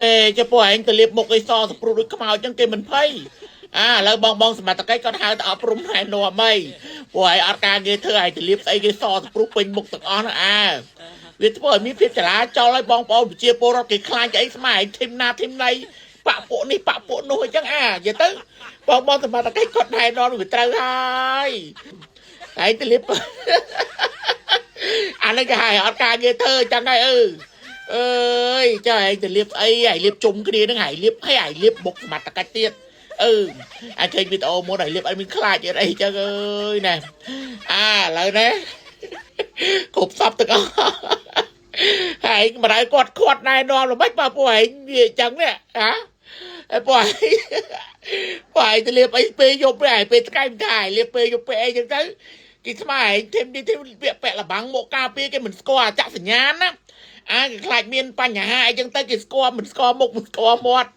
អេចុះពួកឯងទៅលាបមុខអីសសព្រុសដូចខ្មោចចឹងគេមិនភ័យអាឥឡូវបងបងសមត្ថកិច្ចគាត់ហៅទៅអប់រំណែនាំអីពួកឯងអត់ការងារធ្វើឯងទៅលាបស្អីគេសសព្រុសពេញមុខទាំងអស់ហ្នឹងអាវាធ្វើឲ្យមានភាពចលាចលឲ្យបងប្អូនប្រជាពលរដ្ឋគេខ្លាចអីស្មានឯងធីមណាធីមណីបាក់ពួកនេះបាក់ពួកនោះអញ្ចឹងអានិយាយទៅបងបងសមត្ថកិច្ចគាត់ណែនាំវាត្រូវហើយឯងទៅលាប អានេះគេហៅអត់ការងារធ្វើអញ្ចឹងហើយអឺអើយចុះឯងទៅលាបអីឯងលាបជុំគ្នាហ្នឹងឯងលាបហើយឯងលាបបុកសមត្ថកិច្ចទៀតអឺឯងឃើញវីដេអូមុនឯងលាបអីមានខ្លាចទៀតអីចឹងអើយណែអាឥឡូវណែគ្រប់សពទាំងអស់ហើយមិនឲ្យគាត់ខាត់ណែនាំល្មិចបើពួកឯងវាអញ្ចឹងនេះហ៎ឯពួកឯងពួកឯងទៅលាបអីពេលយប់ឯងពេលថ្ងៃមិនថាឯងលាបពេលយប់ពេលអីចឹងទៅ គេស្មានឯងធីមនេះធីមពាក់ពាក់លបាំងមកការពារគេមិនស្គាល់អចសញ្ញាណណាអាគេខ្លាចមានបញ្ហាអីចឹងទៅគេស្គាល់មិនស្គាល់មុខមិនស្គាល់មាត់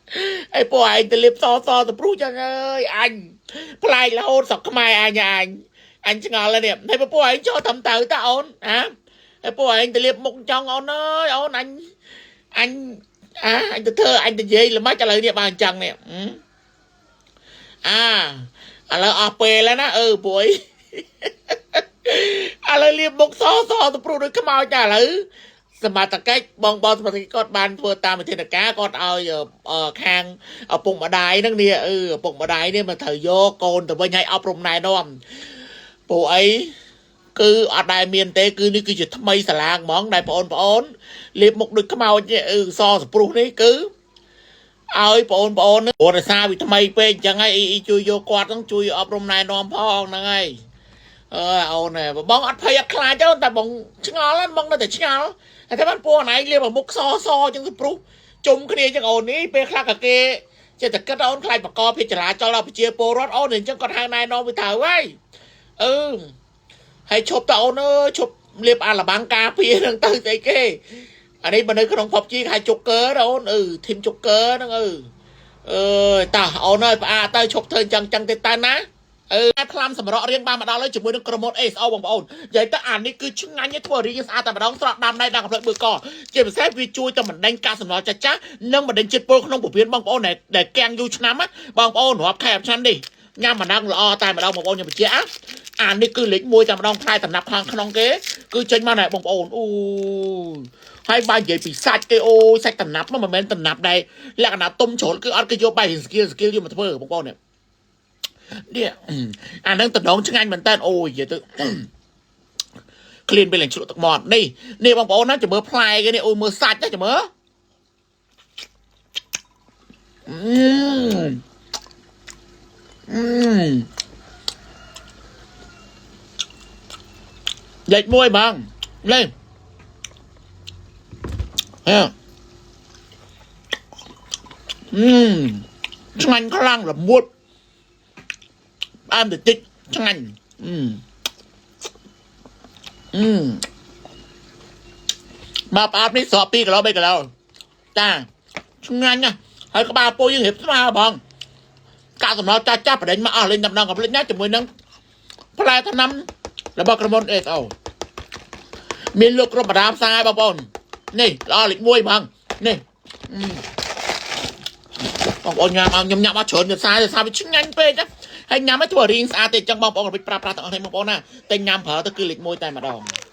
អីពួកឯងទៅលាបសសទៅព្រុសចឹងអើយអញប្លែករហូតស្រុកខ្មែរអញអញអញឆ្ងល់ហើយនេះហើយពួកឯងចូលត្រឹមត្រូវតាអូនហ៎ហើយពួកឯងទៅលាបមុខចង់អូនអើយអូនអញអញអាអញទៅធ្វើអញទៅនិយាយល្មិចឥឡូវនេះបើអញ្ចឹងនេះអាឥឡូវអស់ពេលហើយណាអឺពួកឯង ឥឡូវលាបមុខសសទៅព្រុសដូចខ្មោចតែឥឡូវសមត្ថកិច្ចបងបងសមត្ថកិច្ចគាត់បានធ្វើតាមវិធានការគាត់ឲ្យខាងឪពុកម្ដាយហ្នឹងនេះអឺឪពុកម្ដាយនេះមកត្រូវយកកូនទៅវិញឲ្យអប់រំណែនាំពួកអីគឺអត់ដែលមានទេគឺនេះគឺជាថ្មីសាឡាងហ្មងដែលបងប្អូនលាបមុខដូចខ្មោចនេះអឺសសព្រុសនេះគឺឲ្យបងប្អូនព្រោះរសារវាថ្មីពេកអញ្ចឹងហើយអ៊ីជួយយកគាត់ហ្នឹងជួយអប់រំណែនាំផងហ្នឹងហើយ អើយអូនបងអត់ភ័យអត់ខ្លាចទេតែបងឆ្ងល់ហ្នឹងបងនៅតែឆ្ងល់តែបានពួកអនឯងលាបមុខសសអញ្ចឹងទៅព្រុសជុំគ្នាអញ្ចឹងអូននេះពេលខ្លះក៏គេចេះតែគិតអូនខ្លាចបកភាពចរាចរដល់ប្រជាពលរដ្ឋអូនអញ្ចឹងគាត់ហៅណែនាំវាត្រូវហើយអឺហើយឈប់តអូនអើយឈប់លាបអាលបាំងការពារហ្នឹងទៅស្អីគេអានេះបើនៅក្នុង PUBG គេហៅ Joker អូនអឺ team Joker ហ្នឹងអឺអើយតោះអូនអើយផ្អាកទៅឈប់ធ្វើអញ្ចឹងចឹងទេតើណាអឺផ្លាំសម្រក់រៀងបានមកដល់ហើយជាមួយនឹងក្រុមហ៊ុន ASO បងប្អូននិយាយទៅអានេះគឺឆ្ងាញ់ធ្វើរៀងស្អាតតែម្ដងស្រស់ដាំណៃដល់កំភ្លេចបឺកជាពិសេសវាជួយទៅបណ្ដេញកាកសំណល់ចាស់ចាស់និងបណ្ដេញជាតិពុលក្នុងពោះវៀនបងប្អូនដែលកាំងយូរឆ្នាំបងប្អូនរាប់ខែឆ្នាំនេះញ៉ាំម្ដងល្អតែម្ដងបងប្អូនខ្ញុំបញ្ជាក់អានេះគឺលេខ1តែម្ដងផ្លែតំណាប់ខាងក្នុងគេគឺចេញមកណែបងប្អូនអូហើយបើនិយាយពីសាច់គេអូសាច់តំណាប់មិនមែនតំណាប់ដែរលក្ខណៈទុំជ្រុលគឺអត់គេយកបាយស្គីលស្គីលយកមកធ្វើបងប្អូននេះនេះអានឹងតំណងឆ្ងាញ់មែនតើអូយនិយាយទៅ ឃ្លានពេលឡើងជ្រក់ទឹកមាត់នេះនេះបងប្អូនណាចាំមើលផ្លែគេនេះអូយមើលសាច់ណាចាំមើលអឺអឺលេខមួយហ្មងលេហេអឺឆ្ងាញ់ខ្លាំងល្មួតផ្អែមតិចតិចឆ្ងាញ់អឺអឺមកផ្អាប់នេះស្រក2គីឡូ3គីឡូតាឆ្ងាញ់ណាស់ហើយក្បាលពោះយើងរៀបស្មើបងកាកសំណល់ចាស់ចាស់បដិញមកអស់លេងតែម្ដងកំភ្លេចណាជាមួយនឹងផ្លែថ្នាំរបស់ក្រុមហ៊ុន ASO មានលក់គ្រប់បណ្ដាផ្សារបងប្អូននេះល្អលេខ1ហ្មងនេះបងប្អូនញ៉ាំឲ្យខ្ញុំញ៉ាំអត់ច្រើនទៅសារទៅសារវាឆ្ងាញ់ពេកណាហើយញ៉ាំឲ្យធ្វើរៀងស្អាតទេអញ្ចឹងបងប្អូនកុំភ្លេចប្រើប្រាស់ទាំងអស់គ្នាបងប្អូនណាតែញ៉ាំប្រើទៅគឺលេខ1តែម្ដង។